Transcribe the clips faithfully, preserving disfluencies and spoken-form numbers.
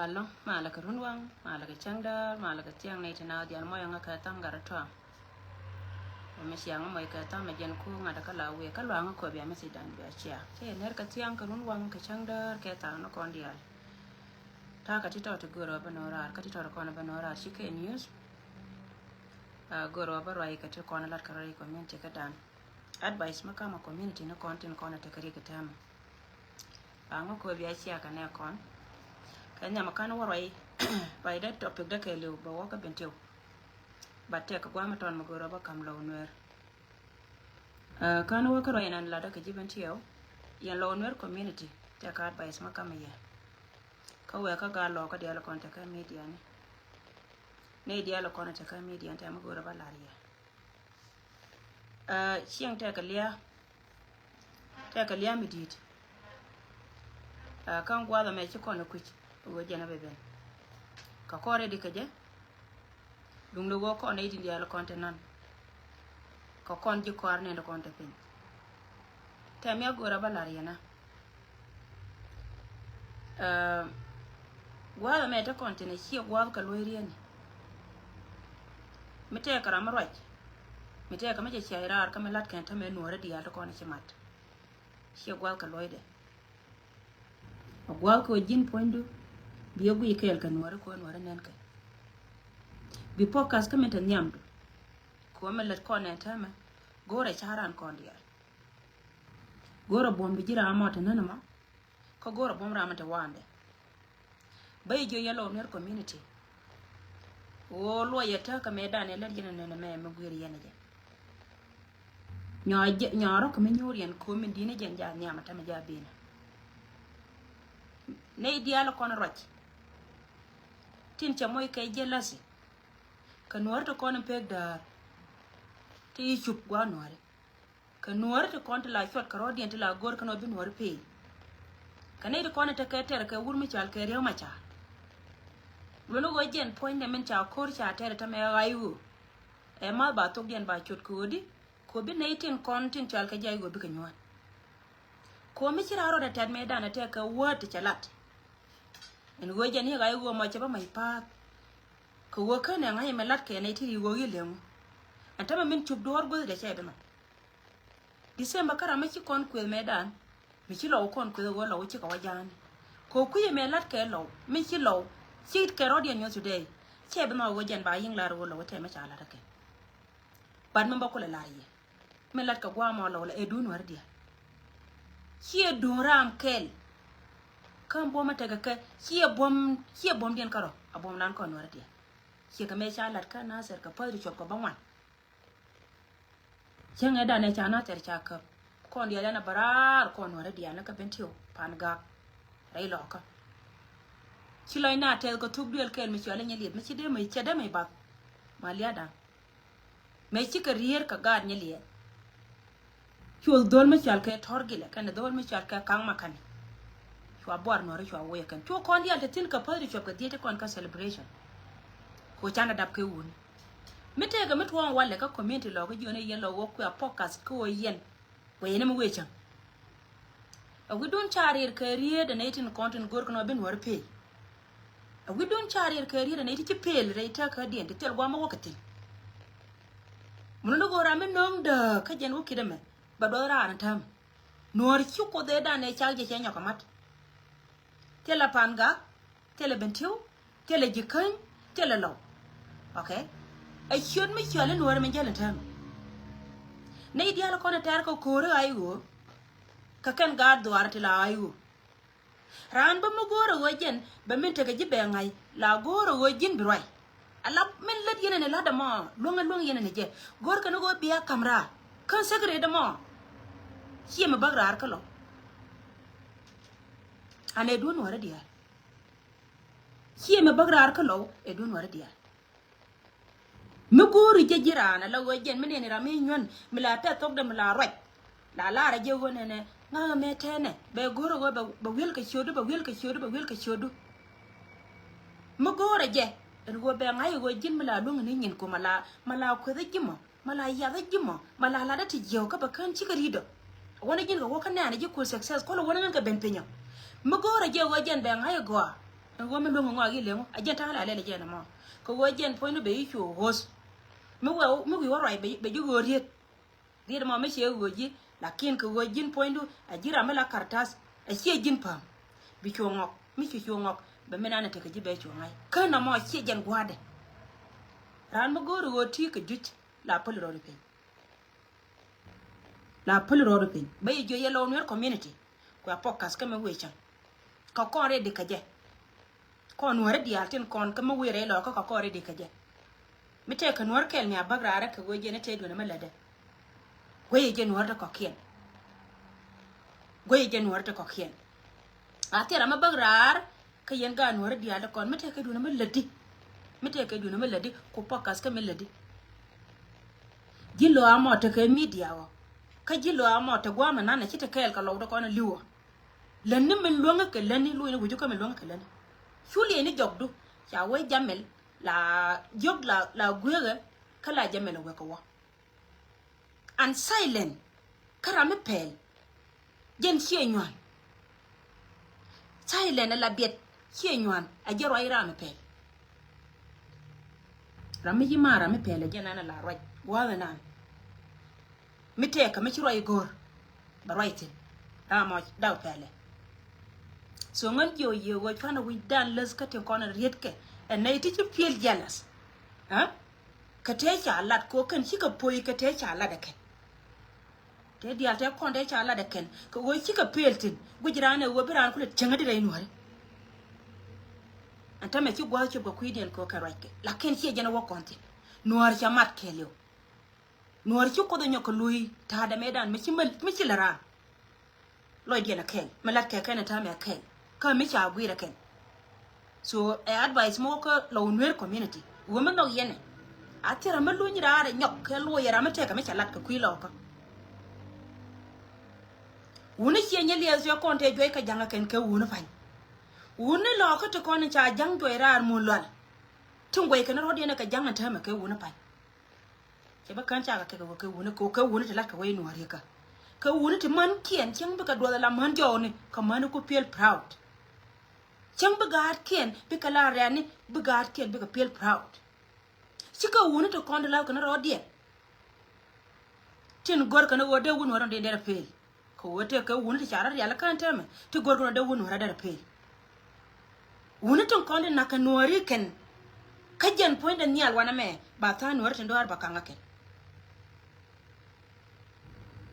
Alo, malɛ kɛ runwaŋ, malɛ kɛ cäŋdäär, malɛ kɛ thiaŋ nɛy ti na dial mɔyɔ ŋä kɛ tham gat rɔ tɔa. Mɛ ciaŋ mɔy kɛ tham mɛ jɛn ku ŋa̱t kä la wiɛ kä luaŋ kä kɔ bia mɛ si dan bia cia. Cɛ ner kɛ thiaŋ kɛ runwaŋ kɛ cäŋdäär kɛ thaŋ ni kɔn dial. Ta̱a̱ kä ti tɔt ti görä bä nɔ raar, kä ti tɔt kɔn bä nɔ raar ci kɛ news. Görä bä ruac kɛ ti kɔn lat kɛ rɔ community kä dan. Advice mi kamɛ community ni kɔn tin kɔn a tekɛ rik tɛmɛ. Ba ŋɔ kɔ bia cia kɛ nɛ kɔn. Kɛ nyam kan wä ruac ruac dɛ topic dɛ kɛ liw bɛ wä kä Bentiu. Ba tɛk guam tɔn mɛ görä bä kam Lou Nuer. Kan wä kä ruac nan lat dɛ kɛ ji̱ Bentiu. Yɛn Lou Nuer community tɛk advice mi kamɛ yɛ. Kä wɛ kä gaa lɔ kä dial kɔn tɛk kä media ni. Nɛ dial kɔn tɛk kä media ni tɛk mɛ görä bä lar yɛ. Cieŋ tɛkɛ lia̱a̱, tɛkɛ lia̱a̱ mi di̱i̱t. Kä gua̱a̱th ɛmɛ ci kɔn ɛ kui̱c ɣöö jɛn ɛ bɛ ben. Kä kɔn rɛy di kɛ jɛ duŋdɛ ɣöö kɔn nɛy ti diaal kɔn te nan. Kä kɔn ji̱ kɔaar nɛn ti kɔn te piny. Tɛm ya go̱o̱rä bä la̱r yɛn a. Gua̱a̱th ɛmɛ te kɔn thin ɛ ciɛ gua̱a̱th kɛ luɔ̱c rieni. Mi tɛɛkɛ ram mi ruac, mi tɛɛkɛ mi cɛ ciac raar kä mi la̱t kɛn te mɛ nuɔ̱ɔ̱rä diaal te kɔn ci mat. Ciɛ gua̱a̱th kɛ luɔ̱cdɛ. A gua̱a̱th kɛ wä ji̱n puɔ̱nydu bi ɛ guiy kɛɛl kɛ nuɔ̱ɔ̱rä kɛ wä nuɔ̱ɔ̱rä nɛn kɛ. Bi podcast kä min te nhiamdu kɛ wä mi lät kɔn nɛn te mɛ go̱o̱rɛ ca̱ran kɔn diaal. Go̱o̱rä buɔ̱mdu ji̱ ram mɔ te nän mɔ. Kä go̱o̱rä buɔ̱m ram mɔ te wa̱a̱ndɛ. Bä i̱ jiö yɛn Lou Nuer community. Ɣöö luɔyɛ täkä mëëdan ɛ lät yɛn ɛ nɛn ɛmɛ mi gui̱i̱r yɛn ɛ jɛ. Nyɔa rɔ̱ kɛ mi nyuur yɛn ko̱o̱m in di̱n ɛ jɛn ja̱ nhiam ɛ tämɛ ja̱ bi̱i̱nɛ. Nɛy diaal ɛ kɔn ruac. Tin cɛ moc kɛ jealousy. Kɛ nuɔ̱ɔ̱ri ti kɔn in pek däär. Ti i̱ cup gua̱a̱ nuɔ̱ɔ̱ri. Kɛ nuɔ̱ɔ̱ri ti kɔn ti la cuɔt kɛ rɔ̱diɛn ti la go̱r kɛn ɔ bi nuɔ̱ɔ̱ri pee. Kɛ nɛy ti kɔn in tekɛ tɛr kɛ wur mi cal kɛ riäk ma ca. Luɔ̱n ɣöö jɛn puɔ̱nydɛ min ca ko̱r ca tɛr tämɛ ɣa̱c ɣöö ɛ ma̱th ba thokdiɛn ba cot kɛ ɣöödi kɛ ɣöö bi nɛy tin kɔn tin cal kɛ jiac ɣöö bikɛ nyuɔ̱ɔ̱n. Kɛ ɣöö mi ci raar rɔɔdɛ tɛt mëëdan ɛ tɛk kɛ wäät ti cɛ lat. Ɛn ɣöö jɛn i̱ ɣa̱c ɣöö mɔ cɛ bä mac pa̱a̱th. Kɛ ɣöö känɛ ŋa̱c ɛmɛ lat kɛ nɛy ti ri ɣöö i̱ leŋ ɣöö ɛn tämɛ min cup duɔ̱ɔ̱r guäthdɛ cɛ bi nhɔk. December kä ram mi ci kɔn kuëth mëëdan mi ci Lou kɔn kuëth ɣöö Lou cikɛ wä ja̱a̱ni. Kɛ kui̱ mëë la̱t kɛ Lou mi ci Lou ci kɛ rɔ̱diɛn nyuɔ̱th today. Cɛ bi nhɔk ɣöö jɛn ba yi̱ŋ lar ɣöö Lou tɛmɛ ca la̱t kɛ. Bat mi bä kulɛ lar yɛ mi la̱t kɛ gua̱a̱mɔ Lou la ɛ duun wär diɛ. Ciɛ duun ram kɛl. Kä buɔ̱m a tekɛ kɛ ciɛ buɔ̱m ciɛ buɔ̱mdiɛn kärɔ a buɔ̱mdan kɔn wär diɛ. Ciɛ kɛ mëë ca la̱t kä Nasir kɛ päth ri cuɔp kɛ bä ŋuan. Cäŋɛ danɛ ca na thɛr ca käp kɔn diɛl ɛn a bä raar kɔn wärä diaal ni kä Bentiu pan gak rɛy lɔkä. Ci lɔc na tɛth kɛ thuk duël kɛɛl mi cuɛl inyɛ lieth mi ci dee mi cɛ dee mi bath ma lia̱a̱dan. Mëë cikɛ rier kɛ gaat nyɛ lieth. Cuɔth dhol mi cual kɛ tɔr gilɛ kɛn dhol mi cual kɛ kaŋ ma kani. Cua buar nuɔri cua woyɛ kɛn cu kɔn dial te thin kɛ päth di cuɔp kɛ dhiec ti kɔn kä celebration. Ko canɛ dap kɛ wuni. Mi tëëkɛ mi tuɔɔŋ walɛ kä community lɔ kä jiɔni yɛn lɔ wä kuɛ podcast kä wä yɛn. Wä yɛn mi wee cäŋ. A wi̱dun ca rier kɛ rier dɛ nɛy tin kɔn tin go̱r kɛ nɔ bin wär pee. A wi̱dun ca rier kɛ riet anɛ ti ci pel rɛy tɛk kä diɛn ti thil guam mi wä kɛ thil. Mun ni go̱o̱r ram mi no̱o̱ŋ dääk kä jɛn wä kit ɛmɛ bɛ duɔth raan täm. Nuɔ̱ɔ̱r ci kuoth ëëdan ëë cak jɛ cɛ nyɔk amat. Thilɛ pan gak, thilɛ Bentiu, thilɛ Jikäny, thilɛ Lɔw. Okay. Ɛ ciöt mi ciɔl i̱ nuɔ̱ɔ̱r mi jäl in täm. Nɛy diaal kɔn ɛ tɛ̈r kɛ ko̱o̱ri ɣa̱c ɣöö kɛ kɛn gaat dhuaar ti la ɣa̱c ɣöö. Raan bä mi go̱o̱rä ɣöö jɛn bɛ min tekɛ ji̱ bɛ ŋa̱c la go̱o̱rä ɣöö ji̱n bi ruac. Ala min lät yɛn ɛn ɛ la̱t ɛmɔ luäŋ ɛ luäŋ yɛn ɛn ɛ jɛ. Go̱o̱rkɛ ni ɣöö bia ka̱m raar kä secret ɛmɔ. Ciɛ mi bäk raar kä Lɔw. An ɛ duun nuɔ̱ɔ̱rä diaal. Ciɛ mi bäk raar kä Lɔw ɛ duun nuɔ̱ɔ̱rä diaal. Mi go̱o̱ri jɛ ji̱ raan ala ɣöö jɛn mi nɛni ram mi nyuän mi la tɛth thokdɛ mi la ruac. La lar a jɛ ɣöö nɛnɛ ŋa̱k ɛmɛ tɛnɛ bɛ go̱o̱r ɣöö bɛ wi̱el kɛ ciötdu, bɛ wi̱el kɛ ciötdu, bɛ wi̱el kɛ ciötdu. Mi go̱o̱r a jɛ ɛn ɣöö bɛ ŋa̱c ɣöö ji̱n mi la luäŋ ni nyin ku ma la, ma la kueth ji̱ mɔ, ma la yath ji̱ mɔ, ma la lat ti jiɛw kä bɛ kän cikɛ ri̱t ɔ. Wänä ji̱n kɛ wä kä nɛɛnɛ ji̱ ku success kɔlɛ wänä ŋän kɛ ben pinyɔ. Mi go̱o̱r a jɛ ɣöö jɛn bɛ ŋa̱c ɛ gɔaa. Ɣöö mi luäŋ ŋɔak i̱ leŋ ɣöö a jɛn ta̱a̱ la lɛl jɛn ɛmɔ kɛ ɣöö jɛn puɔ̱nydu bɛ i̱ cu ɣööth. Mi wɛ mi wi̱i̱ wä ruac bɛ ji̱ ɣöö riet. Riet ɛmɔ mi ciɛ ɣöö ji̱ lakin kɛ ɣöö ji̱n puɔ̱nydu a ji̱ ram mi la kartas a ciɛ ji̱n päm. Bi cu ŋɔk mi ci cu ŋɔk bɛ mi nan a tekɛ ji̱ bɛ cu ŋa̱c kä nɔmɔ ciɛ jɛn gua̱a̱dɛ. Raan mi go̱o̱ri ɣöö ti kɛ juc la päl rɔɔd piny. La päl rɔɔdu piny bä yɛ jiö yɛ lɔw Nuer community. Kuɛ podcast kä mi wee cäŋ. Kɛ kɔn rɛy di kä jɛ. Kɔn Nuäri diaal tin kɔn kä mi wee rɛy lɔkä kɛ kɔn rɛy di kä jɛ. Mi tɛk kɛ Nuäri kɛl mi a bäk raarä kɛ wee jɛ ni tëë duundɛ mi lätdɛ. Guey yɛ jɛ Nuäri ti kɔ̱kiɛn. Guey yɛ jɛ Nuäri ti kɔ̱kiɛn. A thil ram mi bäk raar kä yɛn gaat Nuäri diaal ti kɔn mi tɛk kɛ duundɛ mi lätdi. Mi tɛk kɛ duundɛ mi lätdi ku podcast kä mi lätdi. Ji̱ lɔ amɔ tekɛ media ɔ kä ji̱ lɔ amɔ te guamɛ nan ci te kɛɛl kɛ lɔw te kɔn liwɔ. Lätni min luäŋä kɛ lätni lunyni wi̱cu kä min luäŋä kɛ lätni. Cu liɛni jɔkdu ca wee Jamil la jiök la guekä kä la Jamil wek kɛ wä. And silent kä ram mi pɛl. Jɛn ciɛ nyuan. Silent ala biɛt ciɛ nyuan a jɛ ruac ram mi pɛl. Ram mi ci ma ram mi pɛl a jɛ nan ala ruac gua̱a̱th nan. Mi tɛɛkä mi ci ruac go̱o̱r bɛ ruac thi̱n. Ram mɔ daw pɛlɛ. So ŋän jiɛ wä yiëë wä cuanɛ wi̱c dan läth kä tin kɔn rietkɛ. Ɛn nɛy ti ci piël jealous. Kä tëë ca lat kɛ ɣöö kɛn cikɛ po̱i kɛ tëë ca lat ɛ kɛn. Tëë diaal tëë kɔn tëë ca lat ɛ kɛn kɛ ɣöö cikɛ pel thi̱n guic raan ɛ ɣöö bi raan kulɛ cieŋädi rɛy Nuääri. Ɛn tämɛ ci gua̱a̱th cop kɛ kui̱diɛn kɛ ɣöö kɛ ruackɛ lakin ciɛ jɛn ɛ wä kɔn thi̱n. Nuäär ca mat kɛɛliw. Nuäär ci Kuoth ɛ nyɔk kɛ luui ta̱a̱dɛ mëëdan mi ci lɛ raan. Lɔcdiɛn ɛ kɛl mi latkɛ kɛn ɛ täämɛ ɛ kɛl kä mi ca gui̱i̱r ɛ kɛn. So ɛ advice mi wä kä Lɔw Nuer community wä mi nhɔk yɛn ɛ a thil ram mi luny raar ɛ nyɔk kɛ luɔyɛ ram mi tɛkɛ mi ca lat kɛ kui̱ lɔkä. Wuni ciɛ nyɛ liɛth cuɛ kɔn tɛ juɔc kä ja̱ŋ ɛ kɛn kɛ wuni pa̱ny. Wuni lɔkä ti kɔn ca ja̱ŋ juɔc raar mun lual. Ti guɔc kɛn rɔ̱diɛn ɛ kɛ ja̱ŋ ɛ täämɛ kɛ wuni pa̱ny. Cɛ bä kän cakɛ kɛ kɛ wuni kɛ wuni ti lat kɛ wei Nuääri kä kɛ wuni ti män kiɛn cäŋ bikɛ duɔth ala män jɔɔni kɛ män ku piel proud. Cäŋ bi gaat kiɛn bikɛ la rɛɛni bi gaat kiɛn bikɛ piel proud. Cikɛ wuni ti kɔn ti lath kɛn rɔɔdiɛn. Tin gör kɛn ɣöö dee wun wärä dee dee rɛ pel. Kɛ ɣöö tëë kɛ wuni ti ca rɔ rial kään täämɛ ti gör kɛn ɣöö dee wun wärä dee rɛ pel. Wuni tin kɔn ti nak kɛ Nuääri kɛn. Kä jɛn puɔ̱nydɛ nhial wanɛ mɛ ba tha̱a̱ŋ Nuääri tin dɔ̱a̱r ba kaŋä kɛn.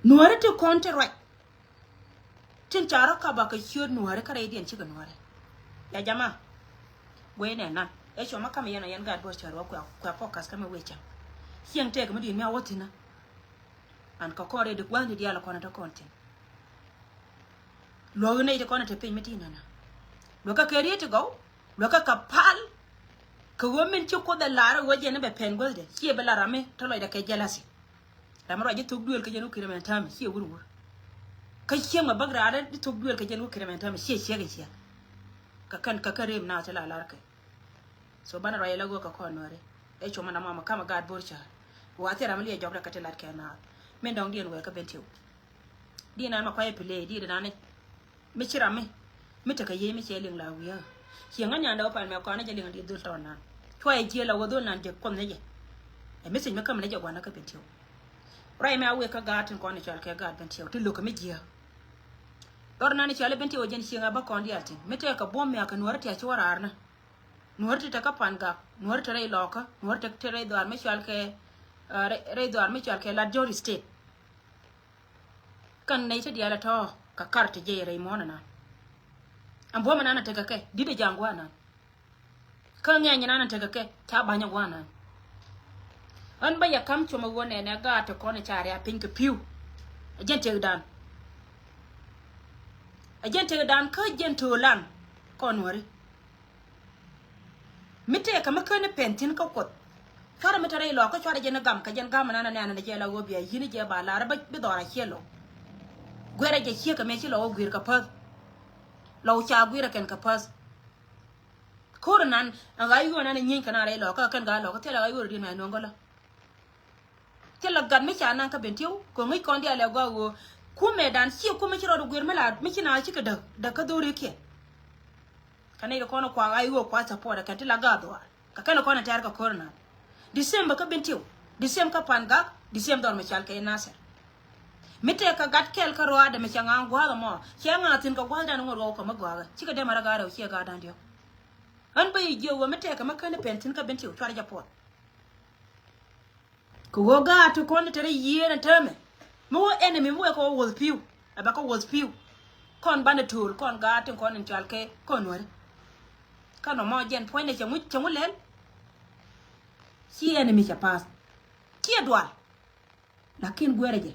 Nuääri ti kɔn ti ruac. Tin ca rɔ kap ba kɛ ciöt Nuääri kä rɛydiɛn cikɛ Nuääri. Ya jama. Guey nɛ nan ɛ cuɔmä ka̱m yɛn ɔ yɛn gaat bo̱r cär wä kuɛ podcast kä mi wecä. Cieŋ tëëk mi di̱i̱t mi a wä thi̱n ɛ. An kɛ kɔn rɛy di gua̱a̱th ni diaal kɔn ɛ te kɔn thi̱n. Luäk nɛy ti kɔn ɛ te piny mi ti nɛnɛ. Luäk kɛ kɛ riet ti gɔw luäk kɛ kɛ pal. Kɛ ɣöö min ci Kuoth ɛ lar ɛ ɣöö jɛn ɛ bɛ pɛn guäthdɛ ciɛ bi la ram mi te lɔcdɛ kɛ jealousy. Ram mi ruac ji̱ thok duëël kɛ jɛn wä ki̱rɛ mɛn täämɛ ciɛ wur wur. Kä cieŋ mɛ bäk raadɛ ji̱ thok duëël kɛ jɛn wä ki̱rɛ mɛn täämɛ ciɛ ciek ɛ ciek. Kɛ kɛn kɛ kɛ rem naath ti la larkɛ. So banɛ ruac ɛ la ɣöö kɛ kɔn Nuääri ɛ cuɔmä na mɔmɛ kamɛ gaat bo̱r cäär. Wa thil ram mi liɛ jɔkdɛ kɛ ti lat kɛ naath min dɔ̱ŋ diɛn wɛɛkä ben tiw. Diɛn nan mɛ kuayɛ pilee diɛn nan mi ci ram mi mi tekɛ yiey mi cɛ liŋ la wi̱i̱. Ciɛ ŋä nyandɛ wä pan mɛ kɔn ni jɛ liŋ di dhul tɔn nan. Cuayɛ jiɛ la wä dhul nan jɛ kuɔth ni jɛ. Ɛ mi thiec mi käm ni jɛ gua̱n ni kä ben tiw. Ruac mɛ a wek kä gaat tin kɔn ni cɔal kɛ gaat ben tiw ti lo̱k kɛ mi jiɛ. Dhɔr nan ni cɔal i̱ ben tiw jɛn cieŋ a bä kɔn diaal tin mi tekɛ buɔ̱m mɛ a kɛ Nuääri ti a ci wä raar ni. Nuääri ti tekɛ pan gak Nuääri ti rɛy lɔkä Nuääri ti rɛy dhɔaar mi cɔal kɛ rɛy dhɔaar mi cɔal kɛ Lat Jɔr State. Kɛn nɛy ti diaal ɛ tɔ̱ kɛ kar ti jɛ rɛy muɔ̱ɔ̱n ɛnan. Ɛn buɔ̱m ɛnan ɛ tekɛ kɛ di̱t ɛ ja̱a̱ŋ gua̱a̱r ɛnan. Kä ŋɛɛny ɛnan ɛ tekɛ kɛ ca ba̱ny ɛ gua̱a̱r ɛnan. Ɣän bä yɛ ka̱m cuɔmɛ ɣöö nɛnɛ gaat ti kɔn ɛ ca ria̱a̱ piny kɛ pi̱w. Ɛ jɛn tëkdan. Ɛ jɛn tëkdan kä jɛn to̱o̱lan kɔn Nuääri. Mi tëëkä mi ken ni pɛn thi̱n kä Kuoth. Cuarɛ mi te rɛy lɔɔkä cuarɛ jɛ ni gam kɛ jɛn gam nana nɛnɛ ni jɛ la ɣöö bia yi̱n jɛ ba lar bi dhɔra ciɛ lɔw. Guerɛ jɛ ciek kɛ mɛ ci lɔw guir kɛ päth. Lɔw ca guir kɛn kɛ päth. Ko̱r nan a ɣa̱c yuɔn nan nyieny kɛ na rɛy lɔɔkä kɛn gaa lɔɔkä thilɛ ɣa̱c yuɔn ri̱n mɛ nuɔ̱ŋ gɔlä. Thilɛ gat mi ca naŋ kä ben tiw kɛ ŋi̱c kɔn diaal ɛ gɔaa ɣöö kumɛ dan ciɛ kumɛ ci rɔɔd guir mi la mi ci na cikɛ däk däk kä dhori kiɛ. Kä nɛy ti kɔn kuak a iwä kuath support ɛ kɛn ti la gaat dhuaar. Kä kɛn kɔn ɛ tɛɛr kɛ kör nan. December kä Bentiu. December kä Pangak. December dhɔr mi cal kɛ Nasir. Mi tɛk kɛ gat kɛl kä ruaadɛ mi cɛ ŋa̱a̱ŋ gua̱a̱th ɛmɔ. Cɛ ŋa̱a̱ŋ thi̱n kɛ gua̱a̱th dan ŋot ɣɔw kɛ mi gɔakä. Cikɛ dee mɛ rɛ gaat rɛw ciɛ gaat dan diɔ̱k. Ɣän bä yi jiök ɣöö mi tɛk kɛ mi kän i̱ pɛn thi̱n kä Bentiu cuarɛ jɛ puɔth. Kɛ ɣöö gaat ti kɔn te rɛy yiëër ɛn täämɛ. Mi wä enemy mi wee kɛ wä wuɔth pi̱w. Ɛ bɛ kɛ wuɔth pi̱w. Kɔn banɛ to̱o̱l kɔn gaat tin kɔn in cɔal kɛ kɔn Nuäri. Kä nɔmɔ jɛn puɔ̱nydɛ cɛ ŋuc cɛ ŋuc lɛl. Ci enemy cɛ pass. Ciɛ dual. Lakin guɛrɛ jɛ.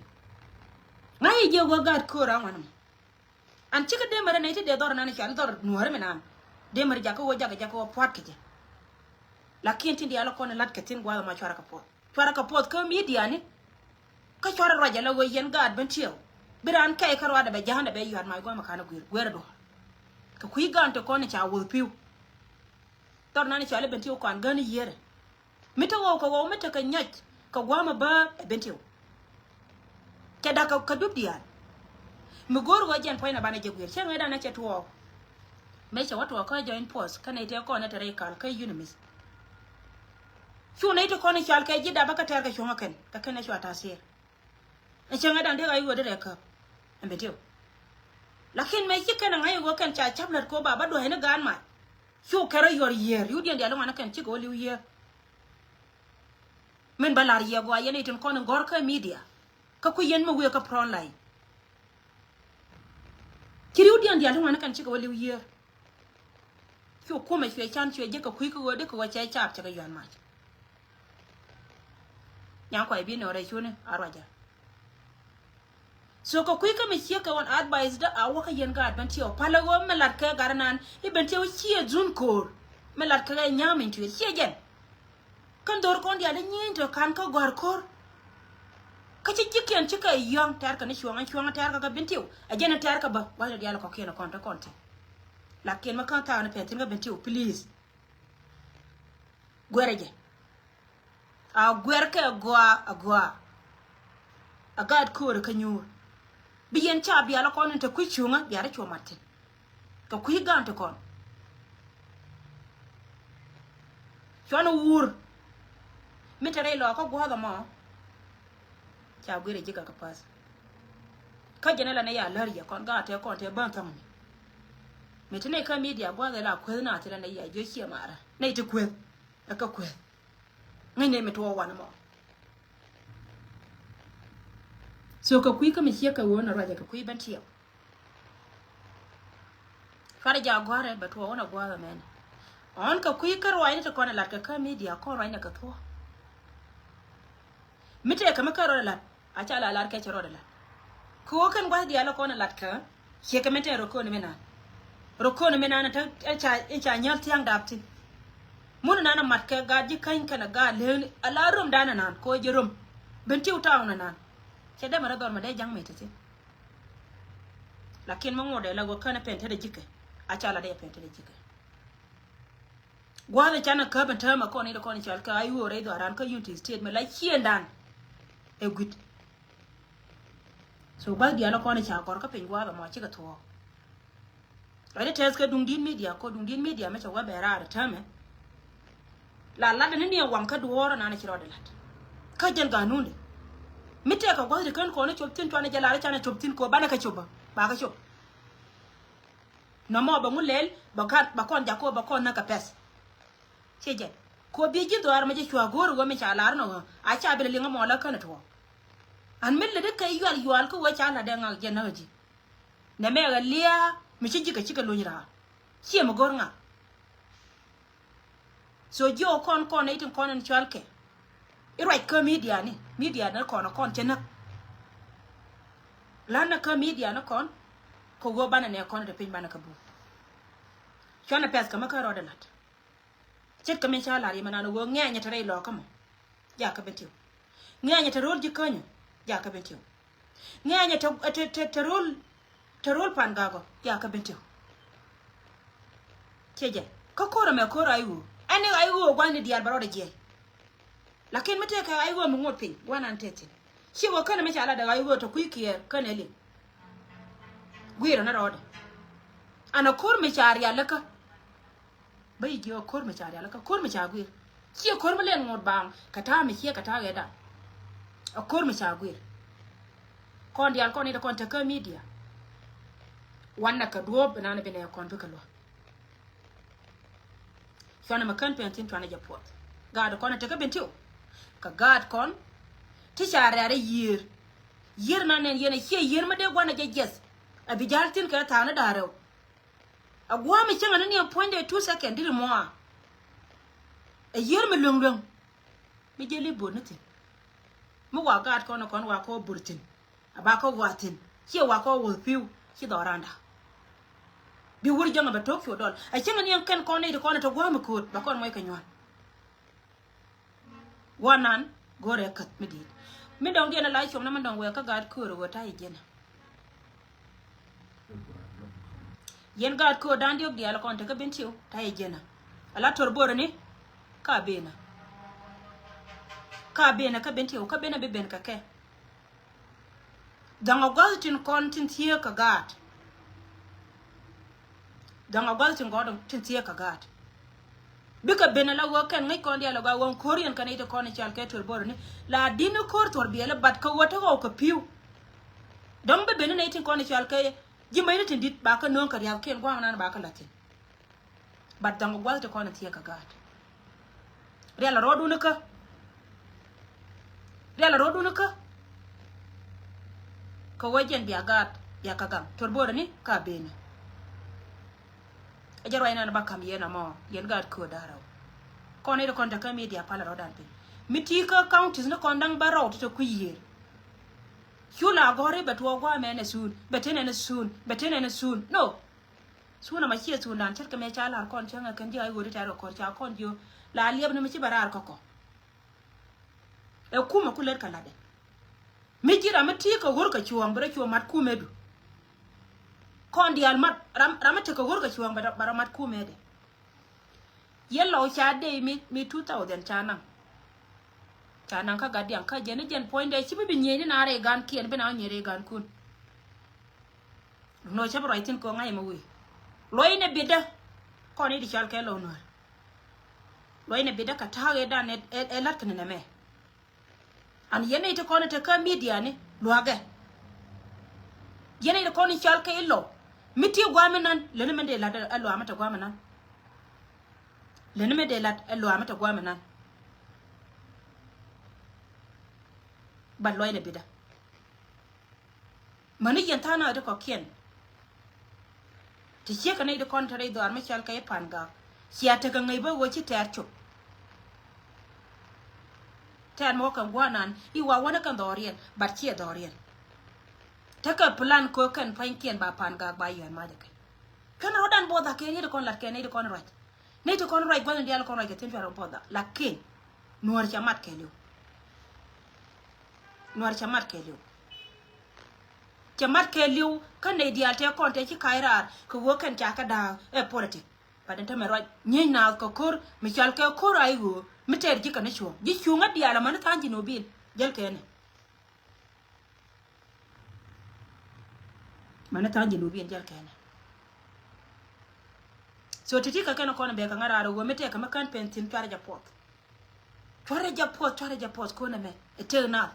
Ŋa̱c i̱ jiɛ ɣöö gaat köör a ŋuan ɛmɔ. An cikɛ dee mɛrɛ nɛy ti dee dhɔr nan i̱ cɔal i̱ dhɔr Nuäri mi nan. Dee mɛrɛ jakä ɣöö jakä jakä ɣöö pua̱t kɛ jɛ. Lakin tin diaal kɔn in la̱t kɛ thi̱n gua̱a̱th ɛmɔ cuarɛ kɛ puɔth. Cuarɛ kɛ puɔth kä media ni. Kä cuarɛ ruac ala ɣöö yɛn gaat Bentiu. Bi raan kɛy kä ruaadɛ bɛ ja̱a̱ndɛ bɛ yua̱t mac gua̱a̱th ɛmɔ ka̱n ɛ gui̱i̱r gui̱i̱r ɛ duɔ̱ɔ̱r. Kɛ kui̱ gaat ti kɔn in ca wuɔth pi̱w. Dhɔr nan i̱ cɔal i̱ Bentiu kɔan gän i̱ yiërɛ. Mi te ɣɔw kɛ ɣɔw mi te kɛ nyɔc kɛ gua̱a̱th ɛmɔ bäär ɛ Bentiu. Cɛ da̱k kɛ, kɛ dup diaal. Mi go̱o̱r ɣöö jɛn puɔ̱ny na banɛ jɛ gui̱i̱r cɛ ŋäcdan ɛ cɛ tuɔɔk. Mëë cɛ wä tuɔɔk kä join force kä nɛy tëë kɔn ɛ te rɛy kal kä UNMISS. Cu nɛy ti kɔn i̱ cal kɛ ji̱ dapä kä tɛɛr kɛ cuɔ̱ŋ ɛ kɛn kɛ kɛn ɛ cua ta̱a̱ thiëër. Ɛ cäŋ ɛ da̱ŋ dee ɣa̱c ɣöö dee rɛɛ käp. Ɛn Bentiu. Lakin mëë ci kɛn ɛ ŋa̱c ɣöö kɛn ca ca̱p lät kɛ ɣöö ba bä dua̱c ni gaan mac. Cu kɛn rɔ yuɔr yiëër riwdiɛn diaal iŋuan ɛ kɛn cikɛ wä li̱w yiëër. Min bä la̱r yɛ gɔaa yɛn i̱ tin kɔn in gɔ̱r kä media. Kä kui̱ yɛn mi wëë kä front line. Ci riwdiɛn diaal ti ŋuan kɛn cikɛ wä li̱w yiëër. Cu kumɛ cuɛ can cuɛ jek kɛ kui̱ kä ɣöö dee kɛ ɣöö cɛ caap cɛ kɛ yuan mac. Nyaŋ kuay bi nɔɔrɛ cuni a ruacä. So kɛ kui̱ kä mi ciek kɛ ɣɔn advice dä a wä kä yɛn gaat Bentiu. Palä ɣöö mi lat kɛ gat nan i̱ Bentiu ciɛ dhun ko̱o̱r. Mi lat kɛ ɣɛ nya̱a̱m in tuël ciɛ jɛn. Kän dho̱r kɔn diaal i̱ nyieny tɔ ka̱n kä gɔ̱a̱r ko̱r. Kä ci ji̱kiɛn cikɛ yɔ̱ŋ tɛ̈r kɛ ni cuɔ̱ŋ ɛn cuɔ̱ŋ tɛ̈r kɛ kä Bentiu. Ɛ jɛn in tɛ̈r kɛ bä gua̱cdɛ diaal kɔ̱kiɛn ɛ kɔn te kɔn ti. Lakin mi kän thaakni pɛn thi̱n kä Bentiu, please. Guɛrɛ jɛ. A guɛr kɛ gɔaa a gɔaa. A gaat köörä kä nyuur. Bi yɛn ca bial kɔn in te kui̱ cuŋä biarä cuɔ mat thi̱n. Kɛ kui̱ gaan ti kɔn. Cuanɛ wur. Mi te rɛy lɔɔkä gua̱a̱th ɛmɔ. Ca guir ɛ ji̱ gakä path. Kä jɛn ɛ la nɛ ya lär yɛ kɔn gaat tɛ kɔn tɛ bän thɔŋni. Mi te nɛ kä media gua̱a̱th ɛ la kueth na thilɛ nɛ ya jiö ciɛ marä nɛ ti kueth. Ɛ kä kueth. Ŋäc nɛ mi tuɔɔk wanɛ mɔ. So kɛ kui̱ kä mi ciek kɛ ɣöö nɛ ruacɛ kɛ kui̱ Bentiu. Cuarɛ jɛ a gua̱a̱rɛ bɛ tuɔɔk wä nɛ gua̱a̱rɛ mɛnɛ. Ɣän kɛ kui̱ kä ruacni ti kɔn ɛ lat kɛ kä media kɔn ruacnɛ kɛ thuɔ̱k. Mi tëë kɛ mi kä rɔɔdɛ lat a ca la lar kɛ cɛ rɔɔdɛ lat. Kɛ ɣöö kɛn gua̱th diaal ɛ kɔn ɛ lat kɛ ciɛ kɛ mi tëë rɔ kööni mi naan. Rɔ kööni mi naan ɛ ca, ɛ ca nyäl thia̱a̱ŋ dap thi̱n. Mun naan ɛ mat kɛ gaat ji̱ käny kɛnɛ gaat leeni a la rom dan ɛ naan kɛ ɣöö jɛ rom. Bentiu tawn ɛ naan. Cɛ dee mɛ rɔ dhɔr mɛ dee ja̱ŋ mɛ ti thi̱n. Lakin mi ŋuɔ̱t dee la ɣöö känɛ pɛn tetdɛ ji̱kɛ a ca la dee pɛn tetdɛ ji̱kɛ. Gua̱a̱th ɛ canɛ käp ɛn täämɛ kɔn i̱ dee kɔn i̱ cɔal kɛ a i̱ ɣöö rɛy dhɔaaran kä Unity State mɛ la ciëëndan. Ɛ gui̱t. So gua̱th diaal ɛ kɔn i̱ ca gɔr kä piny gua̱a̱th ɛmɔ cikɛ thuɔ̱ɔ̱k. Rɔ̱ i̱ tɛth kɛ duŋdi̱t media kɔ duŋdi̱t media mɛ cɛ wä bɛ raar ɛ täämɛ. La lat ni ni ɛ waŋ kä duɔ̱ɔ̱r ɛnan ɛ ci rɔɔdɛ lat. Kä jɛn ganun dɛ mi tɛk kɛ gua̱th ti kän kɔn i̱ cop thi̱n cuanɛ jɛ lar i̱ canɛ cop thi̱n kɔ banɛ kɛ cop bä ba kɛ cop. Nɔmɔ bɛ ŋu lɛl bɛ kɔn, bɛ kɔn jak kɔ bɛ kɔn näk kɛ pɛth. Ciɛ jɛ kɔ biɛ ji̱ dhɔaar mɛ jɛ cua go̱o̱r ɣöö mi ca lar nɔ ɣöö a ca bi lɛ liŋ ɛmɔ la känɛ tuɔɔk. An mi lɛ dee kɛ yual yual kä ɣöö ca la dee ŋak jɛ näk ji̱. Nɛ mɛ ɣä liaa mi ci ji̱ kɛ cikɛ lony raar. Ciɛ mi go̱r ŋak. So jiɛ ɣä kɔn kɔn nɛy tin kɔn in cual kɛ i̱ ruac kä media ni, media ni kɔn kɔn cɛ näk. La̱t nɛ kä media ni kɔn kɛ ɣöö banɛ nɛ kɔn in te piny banɛ kɛ bum. Cuanɛ pɛth kɛ mi kä rɔɔdɛ la̱t. Ce̱tkɛ min ca la̱r yɛ mɛ nan ɣöö ŋɛɛnyɛ te rɛy lɔɔkä mɔ. Jakä Bentiu. Ŋɛɛnyɛ te ro̱l ji̱ känyä. Jakä Bentiu. Ŋɛɛnyɛ te, te, te, te ro̱l, te ro̱l Pangak ɔ. Jakä Bentiu. Ciɛ jɛ kä ko̱r ɛmɛ ko̱r a i̱ ɣöö ɛn i̱ a i̱ ɣöö gua̱thni diaal bɛ rɔɔdɛ jiɛc. Lakin mi tëëkɛ a i̱ ɣöö mi ŋot piny gua̱nan tëë thi̱n. Ci wä känɛ mi ca latdɛ a i̱ ɣöö te kui̱ kiɛɛr känɛ liŋ. Gui̱i̱rä ni rɔɔdɛ. An a ko̱r mi ca rialikä. Bä yi jiɛ ɛ ko̱r mi ca rial kä ko̱r mi ca guir. Ciɛ ko̱r mi lɛn ŋot baaŋ kɛ ta̱a̱ mi ciɛ kɛ ta̱a̱ ɣɛɛdan. Ɛ ko̱r mi ca guir. Kɔn diaal kɔn i̱ ti kɔn tekä media. Wanɛ kɛ duɔ̱ɔ̱p inan i̱ bi nɛ kɔn bikɛ luäk. Cuanɛ mɛ kän pɛn thi̱n cuanɛ jɛ puɔth. Gaat kɔn ɛ tekä Bentiu. Kɛ gaat kɔn ti ca rɛ̈ɛ̈r ɛ yiër. Yiër nan nɛn yɛn ɛ ciɛ yiër mi dee gua̱n ɛ jɛ jiɛth. Ɛ bi ja̱l thi̱n kɛ tha̱a̱ŋ ni da̱a̱r rɛw. A gua̱a̱m i̱ cäŋɛ ni ni a puɔ̱nydɛ two second diri mɔa. A yiër mi lueŋ lueŋ mi jiɛl i̱ bo̱r ni thi̱n. Mi wa gaat kɔn kɔn wa kɔ bo̱r thi̱n a ba kɔ wa thi̱n ciɛ wa kɔ wuɔth pi̱w ci dhɔranda. Bi wur jäŋɛ bɛ to̱k cu dɔl a cäŋɛ ni ɛn kɛn kɔn nɛy ti kɔn ɛ te gua̱a̱m i̱ kööt ba kɔn muɔc kɛ nyuan. Guanan go̱rɛ käth mi di̱i̱t. Mi dɔ̱ŋ diɛn a la cuɔ̱ŋ na mi dɔ̱ŋ wɛɛ kä gaat köör ɣöö ta̱yɛ jiɛn a. Yɛn gaat köör da̱ŋ diɔ̱k diaal kɔn tekä Bentiu ta̱yɛ jiɛn a. A la to̱r bo̱rɛ ni ka ben a. Ka ben a kä Bentiu kä ben a bi ben kɛ kɛ. Dhaŋ a gua̱th tin kɔn tin thieek kɛ gaat. Dhaŋ a gua̱th tin gɔɔd tin thieek kɛ gaat. Bikɛ ben ala ɣöö kɛn ŋäc kɔn diaal a gɔaa ɣöö ko̱r yɛn kɛn i̱ ti kɔn i̱ cal kɛ tuer bo̱r ni la di̱n i̱ ko̱r tuɔr biɛl i̱ bat kɛ ɣöö te ɣɔw kɛ pi̱w. Dɔ̱ŋ bi ben ni nɛy tin kɔn i̱ cal kɛ ji̱ mäcni tin di̱t ba kɛ nööŋ kɛ riath kiɛn gua̱a̱m nan ba kɛ la̱th thi̱n. Bat dhaŋ gua̱th ti kɔn in thieek kɛ gaat. Rial a rɔɔdun ikä. Rial a rɔɔdun ikä. Kɛ wee jɛn bia gaat bia kɛ gaŋ tuɔr bo̱o̱rɛ ni ka beni. Ɛ jɛ ruac nan ba ka̱m yɛn amɔ yɛn gaat köör da̱rä. Kɔn i̱ ti kɔn te kä media pal a rɔɔdan piny mi ti kä counties ni kɔn da̱ŋ ba rɔw ti te kui̱ yiëër. Cu la gɔ̱ri bɛ tuɔɔk gua̱a̱mɛ nɛ thuun bɛ tenɛ nɛ thuun bɛ tenɛ nɛ thuun no. Thun ama ciɛ thundan ce̱tkɛ mëë ca la̱r kɔn cäŋɛ kɛn ji̱ a i̱ ɣööri tɛ̈r kɛ kɔr ca kɔn jiö la liɛp ni mi ci bɛ raar kä kɔ. Ɛ kumɛ ku lät kɛ la̱tdɛ mi ji̱ ram mi ti̱i̱ kɛ ɣör kɛ cuɔ̱ɔ̱ŋ bi rɔ cuɔ mat kumɛdu. Kɔn diaal mat ram ram mi tekɛ ɣör kɛ cuɔ̱ɔ̱ŋ bɛ rɔ mat kumɛdɛ. Yɛ lɔw ca dey mi mi two thousand ca naŋ. Ca naŋ kä gat diaŋ kä jɛn ni jɛn puɔ̱nydɛ ci bi bi nyieny ni na rɛy gan kiɛn bi na nyieny rɛy gan kun. Nɔ cä bi ruac thi̱n kɛ ɣöö ŋa̱c ɛmɛ wee luɔcnɛ bitdä. Kɔn i̱ di cɔal kɛ lɔw nuäär luɔcnɛ bitdä kɛ ta̱a̱ ɣëëdan ɛ la̱t kɛ ni nɛmɛ. An yɛn i̱ ti kɔn i̱ te kä midiani lua̱kɛ. Yɛn i̱ ti kɔn i̱ cɔal kɛ i̱ lɔw mi ti gua̱a̱m inan leni mɛn dee la̱t ɛ lua̱a̱mä te gua̱a̱m inan. Leni mɛn dee la̱t ɛ lua̱a̱mä te gua̱a̱m inan. Bat luɔcnɛ bitdä. Mäni yɛn tha̱a̱ŋ nath ti kɔ̱kiɛn. Ti ciek kɛ nɛy ti kɔn te rɛy dhɔaar mi cɔal kɛ i̱ Pangak cia tekɛ ŋäc bä ɣöö ci tɛɛr cop. Tɛɛr mi wä kɛn gua̱a̱r nan i̱ wa wänä kɛn dhɔriɛn bat ciɛ dhɔriɛn. Tekɛ plan kɛ kɛn pua̱nykiɛn ba Pangak ba yɔ̱a̱n mac ɛ kɛn. Kɛn rɔ̱dan buɔth a kɛn yet ti kɔn lat kɛn nɛy ti kɔn ruac. Nɛy ti kɔn ruac gua̱thni diaal kɔn ruac kɛ thi̱n cuarɛ buɔth a lakin nuɔ̱ɔ̱r cɛ mat kɛɛliw. Nuɔ̱ɔ̱r cɛ mat kɛɛliw. Cɛ mat kɛɛliw kä nɛy diaal tëë kɔn tëë ci ka̱c raar kɛ ɣöö kɛn ca kɛ da̱a̱k ɛ politik. Bat in tämɛ ruac nyiec naath kɛ ko̱r mi cɔal kɛ ko̱r a i̱ ɣöö mi tɛɛr ji̱ kɛn i̱ cuɔ̱ɔ̱ŋ ji̱ cuŋä diaal amäni tha̱a̱ŋ ji̱n obin jäl kɛɛnɛ. Mäni tha̱a̱ŋ ji̱n obin jäl kɛɛnɛ. So ti̱ti̱ kɛ kɛn kɔn bɛ kɛ ŋa̱ raar ɣöö mi tɛɛkɛ mi kän pen thi̱n cuarɛ jɛ puɔth. Cuarɛ jɛ puɔth cuarɛ jɛ puɔth ko̱n ɛmɛ ɛ tëk nath.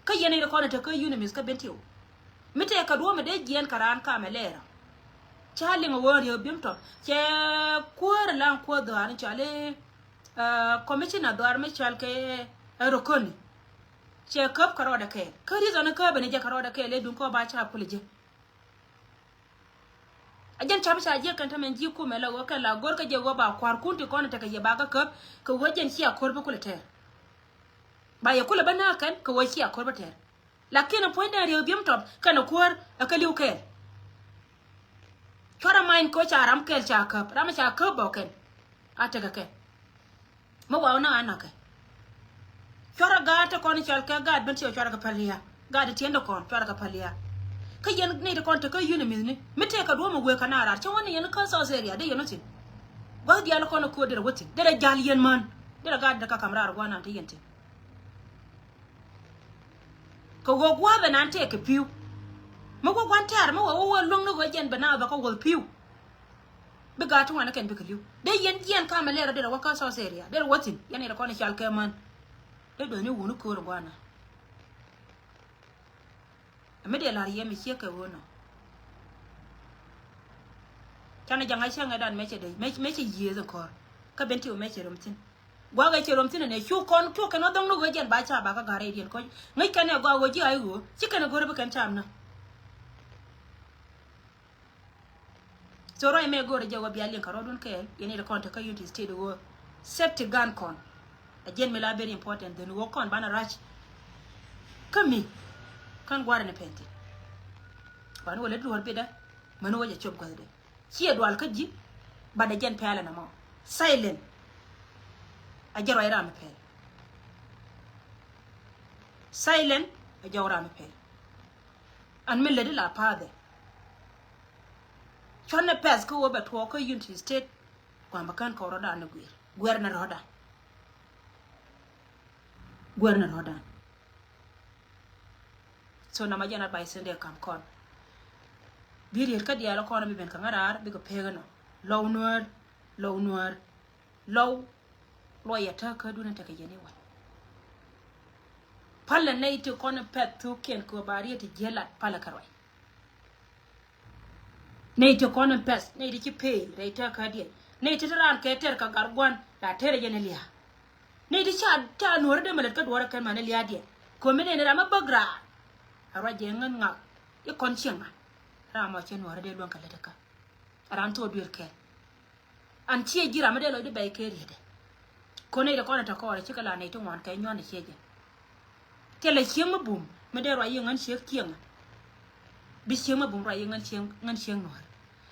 Kä yɛn i̱ ri kɔn ɛ te kä unimith kä Bentiu mi tɛɛkɛ duɔ̱ɔ̱mɛ dee jiɛɛn kɛ raan kamɛ lɛɛrä. Ca liŋ ɛ ɣöö riek bi̱em tɔt cɛ kuäär ɛ laŋ kuäär dhɔaar ni cɔal i̱ commissioner dhɔaar mi cɔal kɛ ɛ rokoni. Cɛ käp kɛ rɔɔdɛ kɛɛl kä ri̱th ɔni käp ɛn i̱ jɛ kɛ rɔɔdɛ kɛɛl i̱ duŋ kɔ ba ca pul i̱ jɛ. A jɛn ca̱p ca jiɛk kɛn tämɛ ji̱ kumɛ la ɣöö kɛn la go̱r kä jɛ ɣöö ba kua̱rkun ti kɔn tekɛ yɛ ba kä käp kɛ ɣöö jɛn cia ko̱r bi kulɛ tɛɛr. Ba yɛ kulɛ bä nääk kɛn kɛ ɣöö cia ko̱r bi tɛɛr. Lakin ɛ puɔ̱nydɛ riek bi̱em tɔt kɛn ɛ kuäär ɛ kä li̱w kɛɛl. Cuarɛ many ko̱ ca ram kɛɛl ca käp ram ca käp bä kɛn. A tekɛ kɛ. Mi waw na anakɛ. Cuarɛ gaat ti kɔn i̱ cɔal kɛ gaat Bentiu cuarɛ kɛ päl lia̱a̱. Gaat ti tiɛn ti kɔn cuarɛ kɛ päl lia̱a̱. Kä yɛn ni ti kɔn te kä unimith ni mi tëëkɛ duɔ̱ɔ̱mɛ wëë kɛ na raar cä wä ni yɛn kä South area dee yɛn wä thi̱n. Gua̱th diaal kɔn ɛ ko̱o̱r derɛ wä thi̱n derɛ ja̱l yɛn män. Derɛ gaat derɛ kä ka̱m raar gua̱a̱th nan te yɛn thi̱n. Kɛ ɣöö gua̱a̱th ɛ nan tëëkɛ pi̱w. Mi wä gua̱n tɛ̈r mi wä wä wä luäŋ ni ɣöö jɛn bɛ na bɛ kä wuɔth pi̱w. Bi gaat ti wan kɛn bikɛ li̱w. Dee yɛn jiɛn kamɛ lɛr a derɛ wä kä South area derɛ wä thi̱n yɛn irɛ kɔn i̱ cal kɛ män. Dee duɔ̱ni wuni köör in guana. Ɛ mi dee la̱r yɛ mi ciek kɛ ɣöö nɔ. Canɛ jaŋ a cäŋɛ dan mecɛ dee mecɛ yiëëth in kɔr. Kä ben ti wä mecɛ rom thi̱n. Guak ɛ cɛ rom thi̱n ɛnɛ cu kɔn cu kɛn ɔ dhɔŋ ni ɣöö jɛn ba ca ba kä ga̱r rɛydiɛn kɔc ŋäc kɛn ɛ gɔaa ɣöö ji̱ a i̱ ɣöö ci kɛn ɛ go̱r bi kɛn cam na. So ruac mɛ go̱o̱rɛ jɛ wä bia liŋ kɛ rɔɔdun kɛɛl yɛn i̱ kɔn te kä Unity State wä safety gun kɔn. A jɛn mi la very important dhen wä kɔn banɛ ruac. Kä mi kän guarɛ ni pɛn thin. Kɔn wä lät luɔr bidä män wä jɛ cop gua̱thdɛ. Ciɛ dual kä ji̱. Bat a jɛn pɛɛlɛ na mɔ. Silent. A jɛ ruac ram mi pɛɛl. Silent. A jɛ ruac ram mi pɛɛl. An mi lät ila pathɛ. Cuanɛ pɛth kä wä bɛ tuɔɔk kä Unity State. Gua̱a̱m bɛ kän kɔɔr rɔ̱dan ni guiir guɛr ni rɔ̱dan. Guɛr ni rɔ̱dan. So nama jɛn advice ni dee kam kɔn. Bi riet kä diaal kɔn bi ben kä ŋa̱raar bikɛ pek inɔ. Lɔw nuäär. Lɔw nuäär. Lɔw. Luɔyɛ täk kä dun in tekɛ yɛn iwän. Palɛ nɛy ti kɔn in pɛth thukiɛn kɛ ba riet ti jiɛ lat palɛ kɛ ruac. Nɛy ti kɔn in pɛth nɛy ti ci pee rɛy tɛk kä diɛn nɛy ti ti raan kɛ tɛr kɛ gar guan la tɛr jɛ ni lia̱a̱. Nɛy ti ca ca nuɔri dee mɛ lät kä duɔrɛ kɛn ma ni lia̱a̱ diɛn komi nɛy ni ram mi bäk raar. A ruac jɛ ŋän ŋak i kɔn cieŋ a ram mɔ cɛ nuɔri dee luäŋ kɛ lät kä. A ram thok duer kɛn. An ciɛ ji̱ ram mi dee lɔcdä bɛy kɛ rietdɛ. Kɔn nɛy ti kɔn in te kɔɔrɛ cikɛ la nɛy ti ŋuan kɛ nyuan in ciɛ jɛ. Thilɛ cieŋ mi bum mi dee ruac yi ŋän ciek cieŋ. Bi cieŋ mi bum ruac yi ŋän cieŋ ŋän cieŋ nuɔ̱ɔ̱r.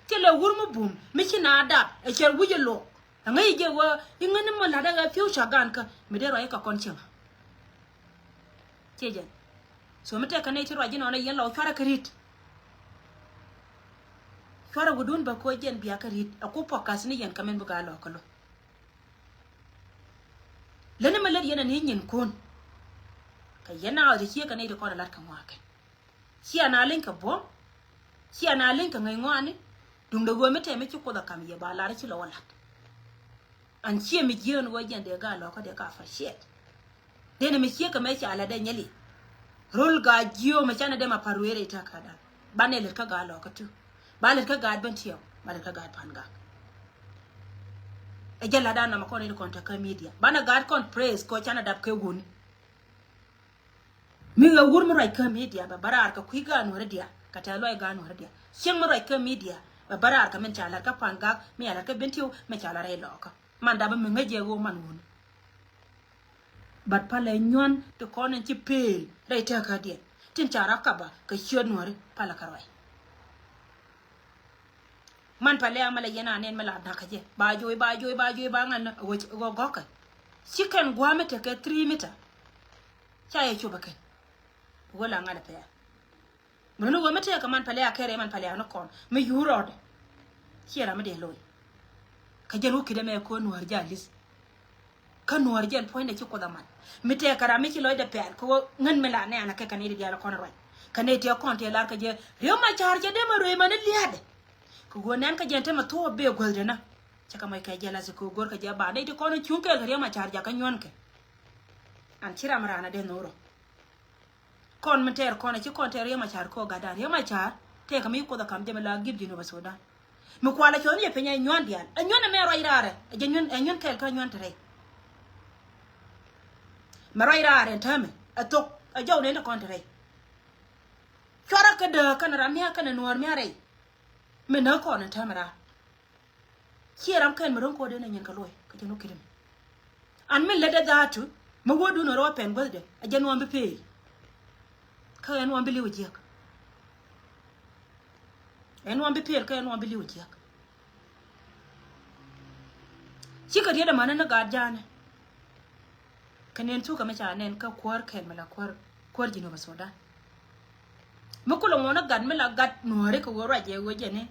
Thilɛ wur mi bum mi ci na dap ɛ cɛ wi̱c ɛ lok. Ɛ ŋäc jɛ wä i̱ ŋän ni mɔ la̱t ɛ ɣɛ future gan kä mi dee ruac yi kɛ kɔn cieŋ. Ciɛ jɛn. So mi tɛk kɛ nɛy ti ruac ji̱ nɔnɔ yɛn lɔ cuarɛ kä ri̱t. Cuarɛ wudun bä koc jɛn bia kä ri̱t ɛ ku pɔkath ni yɛn kɛ min bi gaa lɔ kä lo. Läni mi lät yɛn ani nyin kun. Kɛ yɛn a ɣɔth ciek kɛ nɛy ti kɔn a lat kɛ ŋɔakɛ. Cia na leny kɛ buɔ̱m. Cia na leny kɛ ŋäc ŋɔani. Duŋdɛ ɣöö mi tɛm mi ci Kuoth a kam yɛ ba lar ci lɔ wä lat. An ciɛ mi jieen ɣöö jɛn dee gaa lɔkä dee ka fa ciɛt. Dee ni mi ciek kɛ mɛ ca lat dee nyɛli. Rol gaa jiö mɛ canɛ dee ma par wee rɛy ta̱a̱ ka̱a̱dan. Banɛ lät kä gaa lɔkä tu. Ba lät kä gaat ben tiɛw ba lät kä gaat pan gak. Ɛ jɛ lat dan nɔmɔ kɔn in kɔn te kä media banɛ gaat kɔn praise kɔ canɛ dap kɛ wuni. Mi ɣä wur mi ruac kä media bɛ bä raar kɛ kui̱ gaat nuɔ̱ri dia kɛ tɛth luac gaat nuɔ̱ri dia. Cieŋ mi ruac kä media bɛ bä raar kɛ min ca lat kä pan gak mi ca lat kä ben tiɛw mi ca lat rɛy lɔkä. Man dap mi ŋäc jɛ ɣöö man wuni. But palɛ nyuan ti kɔn in ci pel rɛy tɛk kä diɛn tin ca rak kaba kɛ ciöt nuɔ̱ri palɛ kä ruac. Man palɛ a malɛ yɛn a nɛn mi la dakä jɛ ba joy ba joy ba joy ba ŋan ɣöö gɔkɛ. Ci kɛn gua̱a̱ mi tekɛ three meter. Ca yɛ cop ɛ kɛn. Ɣöö la ŋa̱t ɛ pɛɛr. Mën ni ɣöö mi tëëk kɛ man pɛlɛ a kɛrɛ man pɛlɛ a ni kɔn mi yuur rɔɔdɛ. Ciɛ ram mi dee lo̱c. Kä jɛn wä kidɛ mɛ ko̱ nuäär jɛ a li̱th. Kä nuäär jɛn puɔ̱nydɛ ci Kuoth a man mi tëëk kɛ ram mi ci lɔcdɛ pɛɛl kɛ ɣöö ŋän mi la nɛɛn a kɛ kɛ ni di diaal kɔn ruac. Kɛ ni tëë kɔn tëë lar kɛ jɛ riäm a ca̱r jɛ dee mɛ ruëë mɛ ni lia̱a̱dɛ. Kɛ ɣöö nɛn kɛ jɛn te mɛ thuɔɔk bee guäthdɛ na. Cɛ kɛ mɔc kɛ jɛ lath kɛ ɣöö go̱r kɛ jɛ ba nɛy ti kɔn cuŋ kɛɛl kɛ riäm a ca̱r jakä nyuɔ̱nkɛ. An ci ram raan a dee nhorɔ. Kɔn mi tɛɛr kɔn a ci kɔn tɛɛr Riɛk Macar kɔ gatdan Riɛk Macar tɛɛk kɛ mi Kuoth a kam jɛ mi la gip Jinub a Sudan. Mi kualɛ cɔn yɛ piny ɛ nyuan diaal ɛ nyuan ɛmɛ ruac raarɛ ɛ jɛ nyuan ɛ nyuan kɛɛl kä nyuan te rɛy. Mɛ ruac raarɛ ɛn täämɛ ɛ thok ɛ jɔw nɛn te kɔn te rɛy. Cuarɛ kä dääk kɛnɛ ram mia̱a̱ kɛnɛ nuäär mia̱a̱ rɛy. Mi nääk kɔn ɛn täämɛ raar. Ciɛ ram kɛn mi ro̱ŋ kɔɔdɛ nɛ nyin kɛ luɔy kɛ jɛn wä ki̱dɛ mi. An min lätdɛ dhaatu mi wädun ɛ rɔ pɛn guäthdɛ a jɛ nuɔm bi peel. Kä ɛ nuɔm bi li̱w jiäk. Ɛ nuɔm bi peel kä ɛ nuɔm bi li̱w jiäk. Cikɛ riet ɛmɛnɛ ni gaat ja̱a̱nɛ. Kɛ nɛn thukɛ mi ca nɛn kä kuäär kɛl mi la kuäär kuäär Jinub Sudan. Mi kulɛ ŋuɔ̱n ni gat mi la gat nuääri kɛ ɣöö ruac jɛ ɣöö jɛ ni.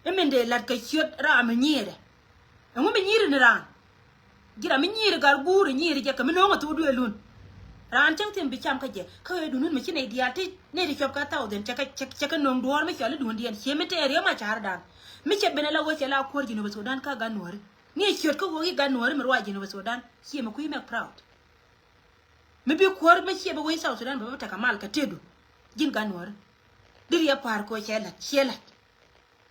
I̱ min dee la̱t kɛ ciöt ram mi nyiirɛ. Ɛŋu mi nyiiri ni raan? Ji̱ ram mi nyiiri gat guuri nyiiri jɛ kɛ mi no̱o̱ŋ a thok duëëlun. Raan cäŋ thi̱n bi cam kä jɛ, kä ɣöö duundun mi ci nɛy diaal ti, nɛy ti cuɔp kä thousand, cɛ kɛ, cɛ, cɛ kɛ nööŋ duɔ̱ɔ̱r mi cɔal i̱ duundiɛn, ciɛ mi tɛɛr riɛm a ca̱r dan. Mi cɛ ben ala wä cɛ la kuäär Jinub Sudan kä gan Nuääri. Ni ciöt kä ɣöö i̱ gan Nuääri mi ruac Jinub Sudan, ciɛ mi kui̱ mɛk proud. Mi bi kuäär mi ciɛ bi wec South Sudan bɛ bä tekɛ mal kɛ tëëdu. Ji̱n gan Nuääri. Di riɛp pa̱a̱r kɛ ɣöö cɛ la̱t, ciɛ la̱t.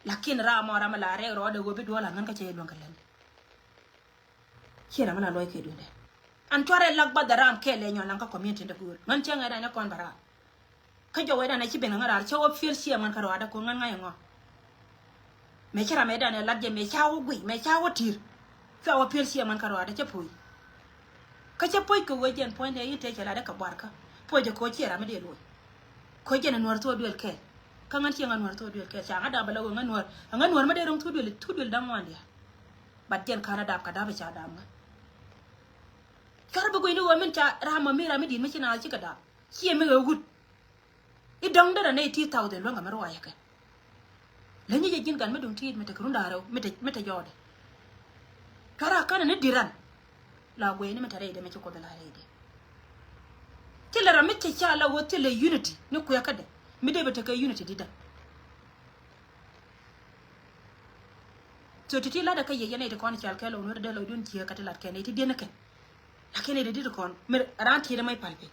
Lakin ram mɔ ram mi la rɛk rɔɔdɛ ɣöö bi duɔl an ŋän kä cɛ luäŋ kɛ lɛl. Ciɛ ram mi la lɔc kɛ duundɛ. An cuarɛ lak bath ram kɛɛl ɛ nyɔn laŋ kä community in dɛ gööl. Ŋän cɛ ŋɛ̈t an ɛ kɔn bɛ ram. Kä jɔwɛ dan ɛ ci ben ŋäraar cɛ wä piël ciɛ ŋuan kä rɔɔdɛ kɛ ŋän ŋa̱c ɛ ŋɔ. Mëë ci ram ɛ dan ɛ lat jɛ mëë ca wä guic mëë ca wä ti̱r. Cua wä piël ciɛ ŋuan kä rɔɔdɛ cɛ puɔ̱c. Kä cɛ puɔ̱c kɛ wee jɛn puɔ̱nydɛ in tëë cɛ latdɛ kɛ buarkä. Puɔ̱c jɛ kɛ wä ciɛ ram mi dee luɔ̱c. Kɛ wä jɛn ɛ nuɔr thuɔɔk duël kɛɛl. Kä ŋän ciɛ ŋä nuɔr thuɔɔk duël kɛɛl ca ŋä dap bɛ la wee ŋä nuɔr. Ɛ ŋä nuɔr mi dee ro̱ŋ thuɔɔk duël, thuɔɔk duël da̱ŋ ŋuan diaal. But jɛn ka̱n ɛ dap kɛ dap ɛ ca dap ŋä. Cuarɛ bi guicni ɣöö min ca ram mɔ mi ram mi di̱i̱t mi ci naath cikɛ dap. Ciɛ mi ɣöö wut. I̱ dɔ̱ŋ derɛ nɛy ti thousand luäŋ kɛ mi ruac kɛ. Leny jɛ ji̱n gan mi duŋ ti̱i̱t mi te kɛ run da̱ŋ rɛw mi te, mi te jɔɔdɛ. Cuarɛ a känɛ ni di̱t ran. La guɛy ni mi te rɛydɛ mi ci Kuoth la rɛydɛ. Thilɛ ram mi te ca la ɣöö thilɛ unity ni kuɛkädɛ. Mi dee bi tekɛ unity di̱t dan. So ti̱ti̱ latdɛ kä yɛ yɛn nɛy ti kɔn cal kɛ lɔw nuɔ̱t dee lɔcdun jiääk kä ti lat kɛ nɛy ti diɛn ni kɛn. Lakin nɛy ti di̱t kɔn mi raan ti̱i̱t mi pal piny.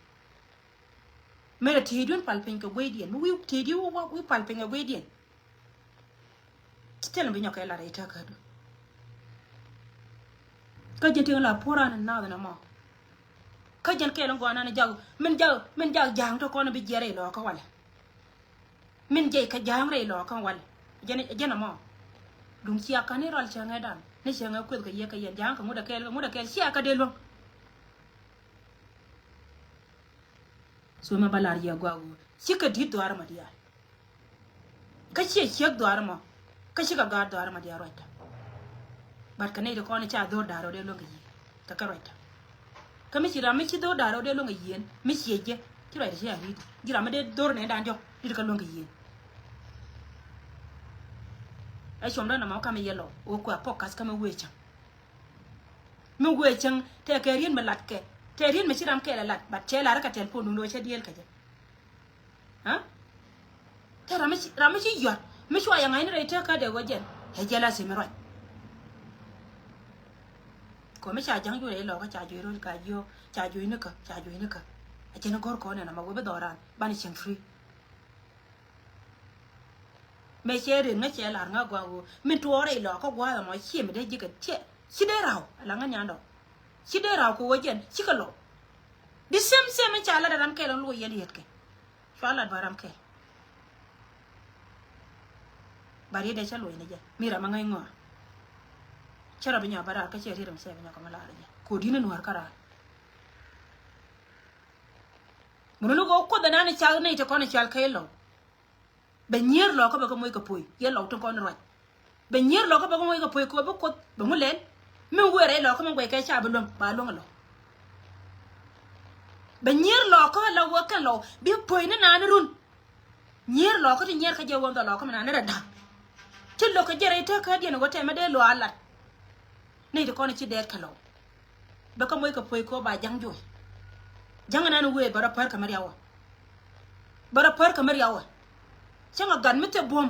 Mëë rɛ ti̱i̱dun pal piny kɛ gueydiɛn mi wi̱i̱ ti̱i̱di wi̱i̱ pal piny kɛ gueydiɛn. Ci thil mi bi nyɔk kɛ lat rɛy tääkädu. Kä ji̱n ti̱ŋ la puɔ̱ran in nath in ɛmɔ. Kä ji̱n kɛɛl in gɔaa nan in jak min jak min jak ja̱a̱ŋ tɔ kɔn in bi jiɛr rɛy lɔɔkä walɛ. Min jiɛc kɛ ja̱a̱ŋ rɛy lɔɔkä walɛ. Jɛn jɛn ɛmɔ. Duŋ cia ka̱n i̱ rɔl cäŋɛ dan ni cäŋɛ kueth kɛ yiëë kɛ yɛn ja̱a̱ŋ kɛ ŋut ɛ kɛɛl kɛ ŋut ɛ kɛɛl cia kä dee luäŋ. So mɛ ba lar yɛ gɔaa ɣöö cikɛ di̱t dhɔaar mɔ diaal. Kä ciɛ ciek dhɔaar mɔ kä cikɛ gaat dhɔaar mɔ diaal ruacda. But kɛ nɛy ti kɔn ca dho̱r da̱r rɔ dee luäŋ kɛ yieen kɛ kɛ ruacda. Kä mi ci ram mi ci dho̱r da̱r rɔ dee luäŋ kɛ yieen mi ciɛ jɛ ci ruacda ci a ri̱t ji̱ ram mi dee dho̱r nɛ da̱a̱n diɔ̱k di̱t kɛ luäŋ kɛ yieen. Ɛ cuɔm dɔ̱ŋ nɔmɔ kä mi yɛ lɔ ɣöö kuɛ a pɔk ka̱th kä mi wee cäŋ. Mi wee cäŋ tɛkɛ riet mi lat kɛ tɛ riet mi ci ram kɛɛl ɛ lat but cɛ lar kɛ tɛl pon duŋ lo̱ cɛ dieel kɛ jɛ. Aa tɛ ram mi ci ram mi ci yuat mi cua yɛ ŋa̱cni rɛy tëkädɛ wä jɛn ɛ jɛ la simi ruac. Kɔ mi ca ja̱ŋ juɔc rɛy lɔkä ca juɔc rol ka jiɔ ca juɔc ni kä ca juɔc ni kä. A cɛn go̱r kɔn ɛn ama wee bi dhɔran ban cieŋ free. Mëë cɛ rin ŋä cɛ lar ŋä gɔaa ɣöö min tuɔɔk rɛy lɔɔkä gua̱a̱th ɛmɔ ciɛ mi dee ji̱ kɛ tiɛ ci dee raw ala ŋä nyandɔ. Ci dee raw kɛ ɣöö jɛn cikɛ lɔ. Di same same in ca lat ɛ ram kɛl in luɔc yɛn yɛtkɛ. Cua lat ba ram kɛl. Ba riet dee cä luɔc ni jɛ mi ram a ŋäc ŋɔa. Cä rɔ bi nyɔak bä raar kä cɛ riet ram cɛ bi nyɔak kɛ mi lar jɛ kɛ ɣöö di̱n in nuäär kä raar. Mun ni kɛ ɣöö kuoth ɛnan i̱ cal nɛy ti kɔn i̱ cal kɛ ilɔw. Bɛ nyier lɔkä bɛ kɛ moc kɛ poc yɛ lɔw tin kɔn ruac. Bɛ nyier lɔkä bɛ kɛ moc kɛ poc kɛ bɛ kuoth bɛ ŋu lɛl. Min wëë rɛy lɔkä min guɛc kɛ ca bi luäŋ ba luäŋ lɔ. Bɛ nyier lɔkä la wä kɛn lɔw bi poc ni naan run. Nyier lɔkä ti nyier kä jɛ wä dhɔ lɔkä min naan rɛ da̱ŋ. Ti lo̱k kɛ jɛ rɛy tekädiɛn wä tɛmɛ dee lɔ a lat. Nɛy ti kɔn ci dɛɛt kɛ lɔw. Bɛ kä moc kɛ poc kɛ ɣöö ba ja̱ŋ juɔc. Ja̱ŋ ɛnan wëë bɛ rɔ pär kɛ mi riawä. Bɛ rɔ pär kɛ mi riawä. Cäŋɛ gat mi thil buɔ̱m.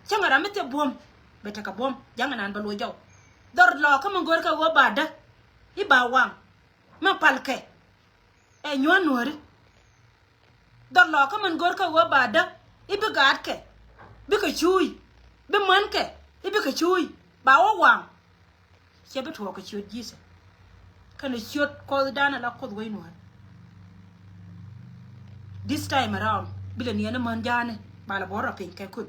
Cäŋɛ ram mi thil buɔ̱m. Bɛ tekɛ buɔ̱m ja̱ŋ ɛnan bɛ luɔc jɔw. Dhɔr lɔɔkä mi go̱o̱rkɛ ɣöö ba däk i̱ ba waŋ. Mi palkɛ ɛ nyuɔ̱n nuääri. Dhɔr lɔɔkä min go̱o̱rkɛ ɣöö ba däk i̱ bi gaatkɛ bikɛ cuuc bi mänkɛ i̱ bikɛ cuuc ba wä waŋ. Cɛ bi tuɔɔk kɛ ciöt Ji̱thɛ kɛnɛ ciöt Kuɔthdan ala Kuoth wec nuäär. This time around bi lɛ niɛn ni män ja̱a̱ni ba lɛ buɔ̱r rɔ piny kɛ kuth.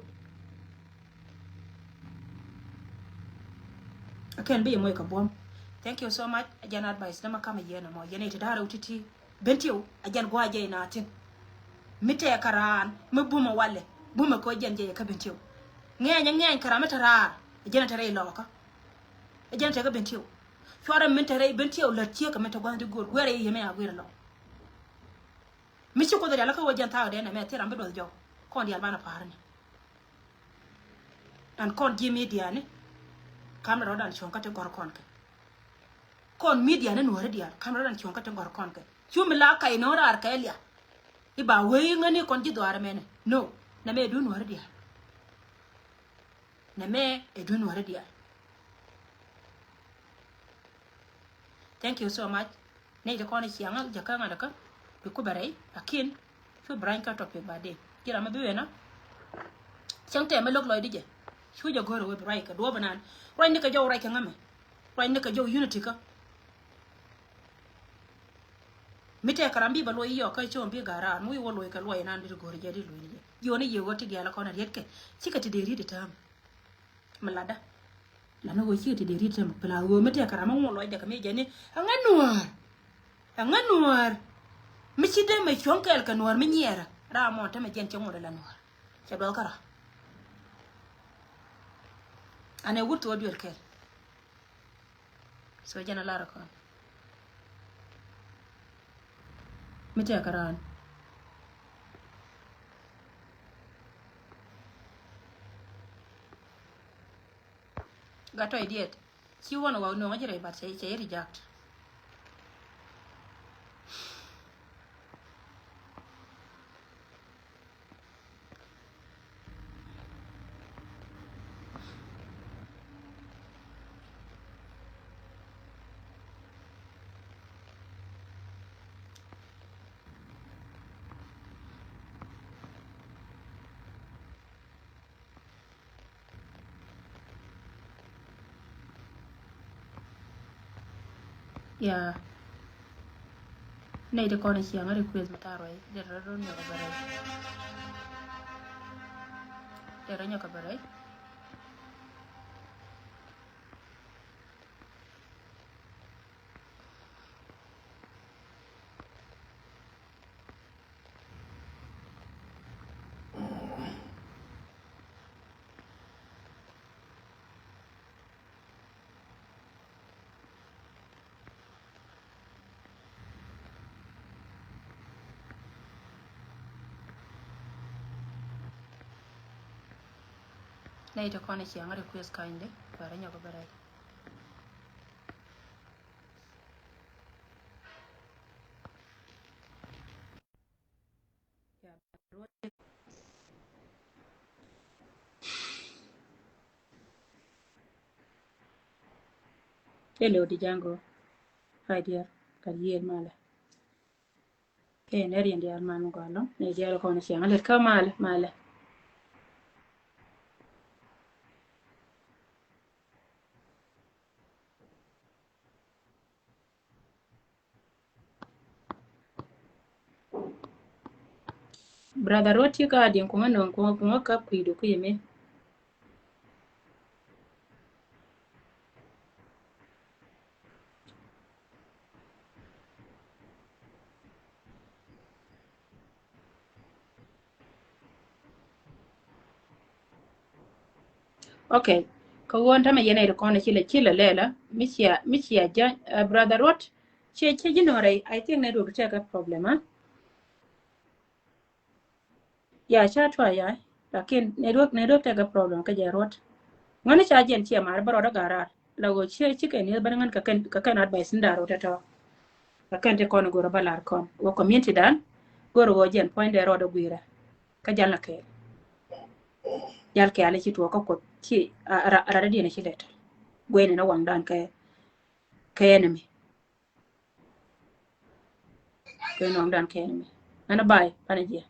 Akɛn bi yɛ moc kɛ buɔ̱m. Thank you so much. A jɛn advice dämɛ kamɛ yɛn ɛmɔ yɛn ɛ ti da̱rɛ wä ti̱ti̱. Bentiu a jɛn gua̱a̱ jɛ inathin. Mi tɛɛkä raan mi bumɛ walɛ bumɛ kɛ jɛn jɛ yɛ kä Bentiu. Ŋɛɛny ɛ ŋɛɛny kɛ ram mi te raar a jɛn a te rɛy lɔɔkä. A jɛn a te kä Bentiu. Cuarɛ min te rɛy Bentiu lät ciek kɛ min te gua̱th di go̱o̱r guɛrɛ yɛ yɛmɛ a guir lɔ. Mi ci Kuoth rial kä wä jɛn thaak dɛn ɛmɛ thil ram bi duɔth jɔw kɔn diaal banɛ pa̱a̱r ni. Ɛn kɔn ji̱ midia ni kam rɔ̱dan cuɔ̱ŋ kä ti gɔ̱r kɔn kɛ. Kɔn midia ni nuääri diaal kam rɔ̱dan cuɔ̱ŋ kä ti gɔ̱r kɔn kɛ. Cu mi la kac nööŋ raar kɛ liak. I̱ ba wee i̱ ŋäni kɔn ji̱ dhuaar ɛmɛnɛ. No. Nɛmɛ ɛ duun Nuääri diaal. Nɛmɛ ɛ duun Nuääri diaal. Thank you so much. Nɛy ti kɔn i̱ ciaŋ jäkä ŋa̱t kä bi ku bɛ rɛy, lakin cu bi rany kä topic ba dee. Ji̱ ram mi bi weenä. Cäŋ tɛmɛ lo̱k lɔcdi jɛ. Cu jɛ go̱r ɛ wee bi ruac kɛ duɔ̱ɔ̱p inan. Ruacni kɛ jɔw ruac kɛ ŋämɛ. Ruacni kɛ jɔw unity kä. Mi tɛk kɛ ram bi bɛ luɔc i̱ yɔk kä cɔm bi ga̱r raar mi wi̱i̱ wä luɔc kɛ luɔc inan di ti go̱r jɛ di luɔc ni jɛ. Yio̱n i̱ yiëë wä ti diaal kɔn a riet kɛ. Cikɛ ti dee riet i̱ tääm. Mi latdä. Lan ɣöö cikɛ ti dee riet i̱ tääm. Pila ɣöö mi tɛk kɛ ram mi ŋuɔn luɔcdɛ kɛ mi jɛ ni. Ɛŋɛ Nuäär. Ɛŋɛ Nuäär. Mi ci dee mɛ cuɔ̱ŋ kɛɛl kɛ Nuäär mi nyiɛɛrä. Ram mɔ tämɛ jɛn cɛ ŋuɔt ɛ la Nuäär. Cɛ duɔl kä ram. An ɛ wut thuɔɔk duel kɛɛl. So jɛn a lar kɔn. Mi tɛk kɛ raan. Gat tɔc diet. Ci wän wä nuɔŋ ci rɛy bat cɛ, cɛ reject. Ya. Nɛy ti kɔn i̱ ciaŋ a request mi ta̱a̱ ruac. Dee rɔ nyɔk a bɛ rɛy. Dee rɔ nyɔk a bɛ rɛy. Nɛy ti kɔn i̱ ciaŋ request kindly, bɛ rɔ nyɔk bɛ rɛy. Hello, Dijango. Hi, dear. Ka yiëë malɛ. Kɛ nɛ riɛn diaal man mi gɔaa lɔŋ. Nɛ diaal kɔn ciaŋ lät kä malɛ, malɛ. Brother Roti ka diɛn kuŋä nöŋ kuŋä, kuŋä kap kui̱du kui̱ mi. Okay. Kä ɣöö tämɛ yɛn ɛ ri kɔn ɛ ci lɛ, ci lɛ lɛlä mi cia, mi cia jä, uh, brother Rot. Cie, cie ji̱ nöörɛ, I think network tekɛ problem, ha? Ya, ca try ya. Lakin network, network tekɛ problem kä jɛ Rot. Ŋäni ca jɛn cie mar bä rɔɔdä garar. La ɣöö cie, ci kɛ nieth bä ni ŋän kɛ kɛn, kɛ kɛn advice ni da̱r Rot tɔ̱tɔ̱. Kɛ kɛn ti kɔn go̱rä bä lar kɔn wä community dan. Go̱rä ɣöö jɛn point dɛ rɔɔdä gui̱rä. Kä jal na kɛɛl. Jal kɛɛl ci tuɔɔk kä Kuoth ci a, a, a, rat diɛn ci lɛt. Guɛn in a waŋdan kɛ, kɛ enemy. Kɛ nɔŋdan kɛ enemy. Ɛn a bay, pan a jiɛ.